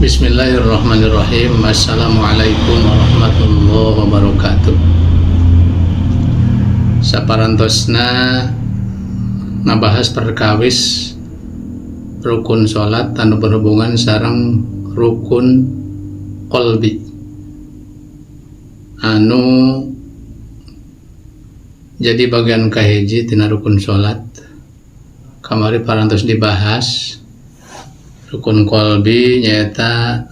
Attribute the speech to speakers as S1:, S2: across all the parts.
S1: Bismillahirrahmanirrahim. Assalamualaikum warahmatullahi wabarakatuh. Saparantosna ngabahas perkawis rukun salat anu berhubungan sareng rukun qalbi anu jadi bagian kahiji tina rukun salat. Kamari parantos dibahas rukun qalbi nyaeta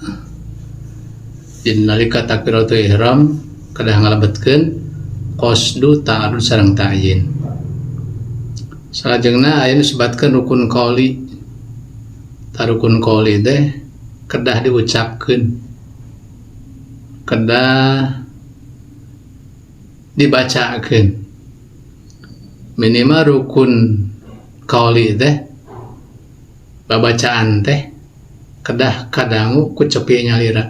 S1: dina nalika takbiratul ihram kedah ngalebetkeun qasdu, ta'arud sareng ta'yin. Salajengna aya nu disebatkeun rukun qauli. Tah, rukun qauli teh kedah diucapkeun, kedah dibacakeun. Minimal rukun qauli teh babacaan teh kedah kadangu ku cepi nyalira.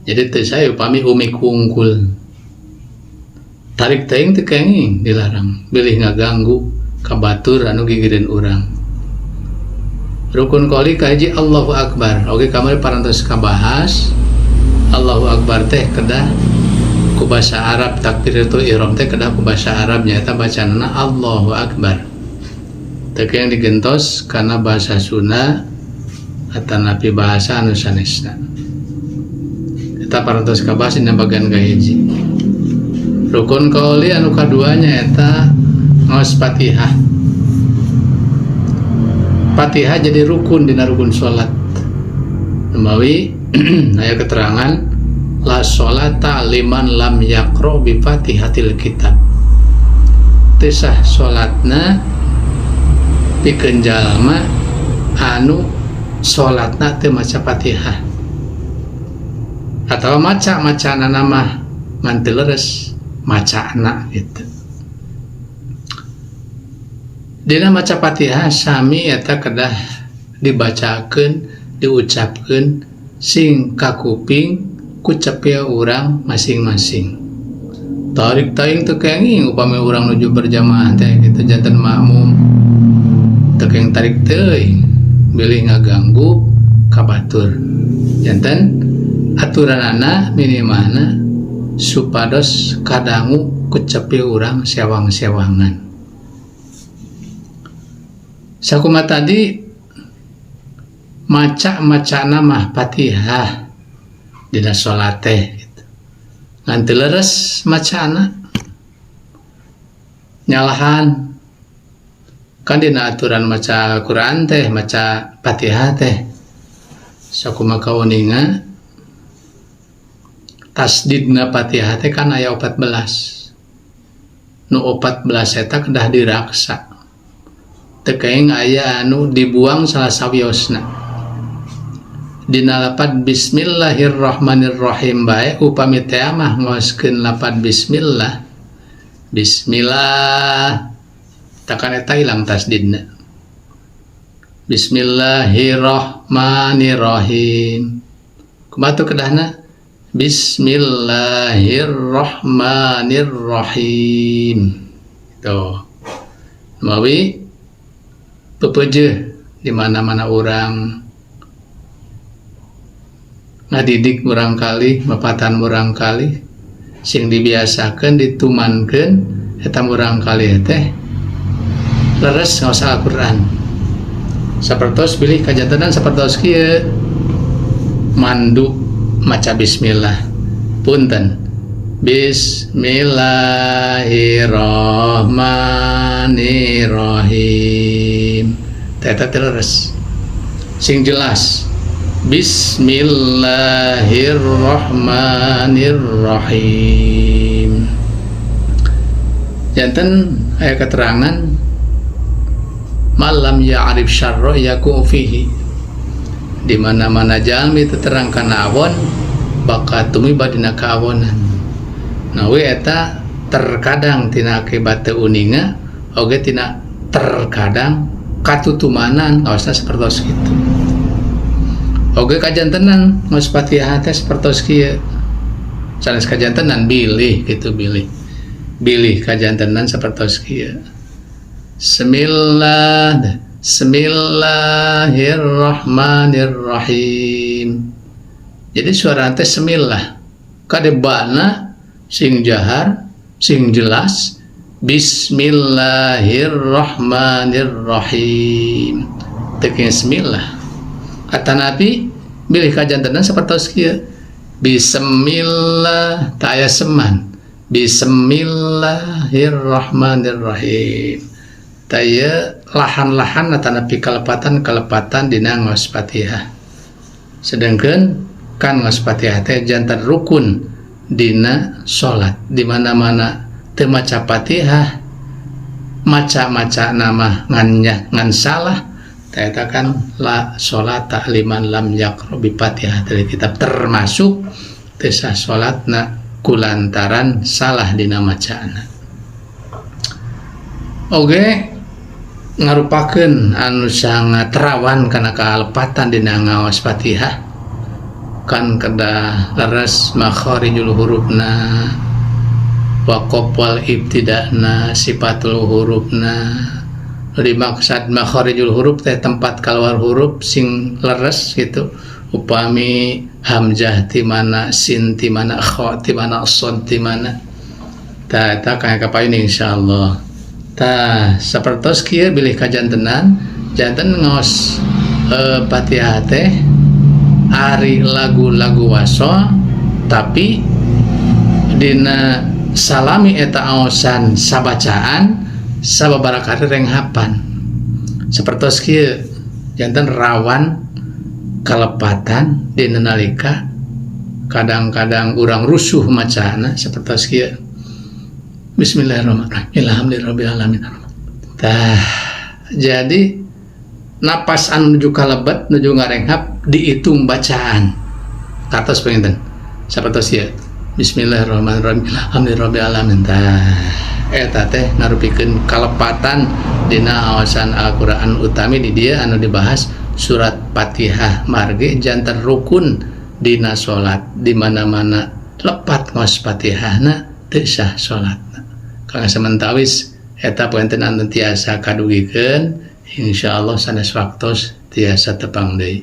S1: Jadi teu sae upami umik wungkul, tarik teuing teu kenging, dilarang bilih ngaganggu ka batur anu gigireun urang. Rukun qauli kahiji, Allahu Akbar. Oke, kamari parantos kabahas, Allahu Akbar teh kedah ku bahasa Arab, takbiratul ihram teh kedah ku bahasa Arab, nyaeta bacaanna Allahu Akbar. Teu kenging digentos kana bahasa Sunda atanapi bahasa anu sanesna. Eta parantos kabahas dina bagian kahiji. Rukun qauli anu kadua nyaeta ngaos Fatihah. Fatihah jadi rukun dina rukun salat. Numawi aya keterangan la sholata liman lam yaqra bi Fatihatil Kitab. Teu sah salatna pikeun jalma anu salatna teu maca Fatihah atau maca macana mah ngan teu leres macana gitu. Dina maca Fatihah sami eta kedah dibacakeun, diucapkeun sing kakuping ku cepil urang masing-masing. Tarik teuing teu kenging upami urang nuju berjamaah teh gitu, janten makmum teu kenging tarik teuing bilih ngaganggu ka batur. Janten aturanana minimalna supados kadangu ku cepil urang sewang-sewangan. Sakumaha tadi maca-macana mah Fatihah dina salat teh gitu. Ngan teu leres macana, nyalahan kan dina aturan maca Al-Qur'an teh, maca Fatihah teh sakumaha kauninga tasdidna Fatihah teh kan aya 14. Nu 14 eta kedah diraksa, teu kenging aya anu dibuang salah sawiosna. Dina lapad Bismillahirrahmanirrahim bae, upami teh mah ngaoskeun lapad bismillah, bismillah, takan eta ilang tasdidna. Bismillahirrahmanirrahim, kumaha tuh kedahna? Bismillahirrahmanirrahim. Tuh, mawi pepeje di mana-mana urang ngadidik murangkalih, mapatan murangkalih, sing dibiasakeun, ditumankeun eta murangkalih teh leres ngaos Al-Qur'an. Sapertos bilih kajantenan sapertos kieu, mandu maca bismillah, punten, Bismillahirrahmanirrahim, eta teh leres. Sing jelas Bismillahirrahmanirrahim. Janten aya keterangan man lam ya'rif syarra yaku fihi, di mana-mana jalmi teu terang kana awon bakal tumiba dina kaawonan. Nah, we eta terkadang tina akibat teu uninga oge tina terkadang katutumanan ngaosna sapertos kitu. Oge kajantenan ngaos Fatihah teh sapertos kieu, sanes kajantenan, bilih gitu, bilih bilih kajantenan sapertos kieu. Bismillah. Bismillahirrahmanirrahim. Jadi suara teh semillah kade bana sing jahar sing jelas, Bismillahirrahmanirrahim, teu bismillah. Atanapi bilih kajantenan sapertos kieu, Bismillah, teu aya seman, Bismillahirrahmanirrahim. Taya lahan-lahan atanapi kalepatan-kalepatan dina ngaos Fatihah. Sedangkan kan ngaos Fatihah teh janten rukun dina salat. Di mana-mana teu maca Fatihah, maca-maca nama ngan ngan salah. Eta kan la sholata liman lam yaqra bi Fatihatil kitab, termasuk teu sah salatna kulantaran salah dina macana. Oge ngarupakeun anu sangat rawan kana kalepatan dina ngaos Fatihah, kan kedah leres makharijul hurufna, waqaf wal ibtida'na, sifatul hurufna. Dimaksud makharijul huruf teh tempat keluar huruf sing leres gitu, upami hamzah ti mana, sin ti mana, kha ti mana, shad ti mana. Tah, eta kaya kapayun insyaallah. Tah, sapertos kieu bilih kajantenan janten ngaos Fatihah teh ari lagu-lagu wasol, tapi dina salami eta aosan sabacaan sababaraha kali renghapan sapertos kieu, janten rawan kalepatan dina nalika kadang-kadang urang rusuh macana sapertos kieu, Bismillahirrahmanirrahim, alhamdulillahirabbil alamin. Tah, jadi napas anu nuju kalebet nuju ngarenghap dihitung bacaan katos panginten sapertos ieu, Bismillahirrahmanirrahim, alhamdulillahirabbil alamin. Tah, eta teh ngarupikeun kalepatan dina awasan Al-Qur'an, utami di dieu anu dibahas surat Fatihah, margi janten rukun dina salat. Di mana-mana lepat ngaos Fatihahna, teu sah salatna. Kanggo samentawis eta panginten anu tiasa kadugikeun, insyaallah sanes waktos tiasa tepang deui.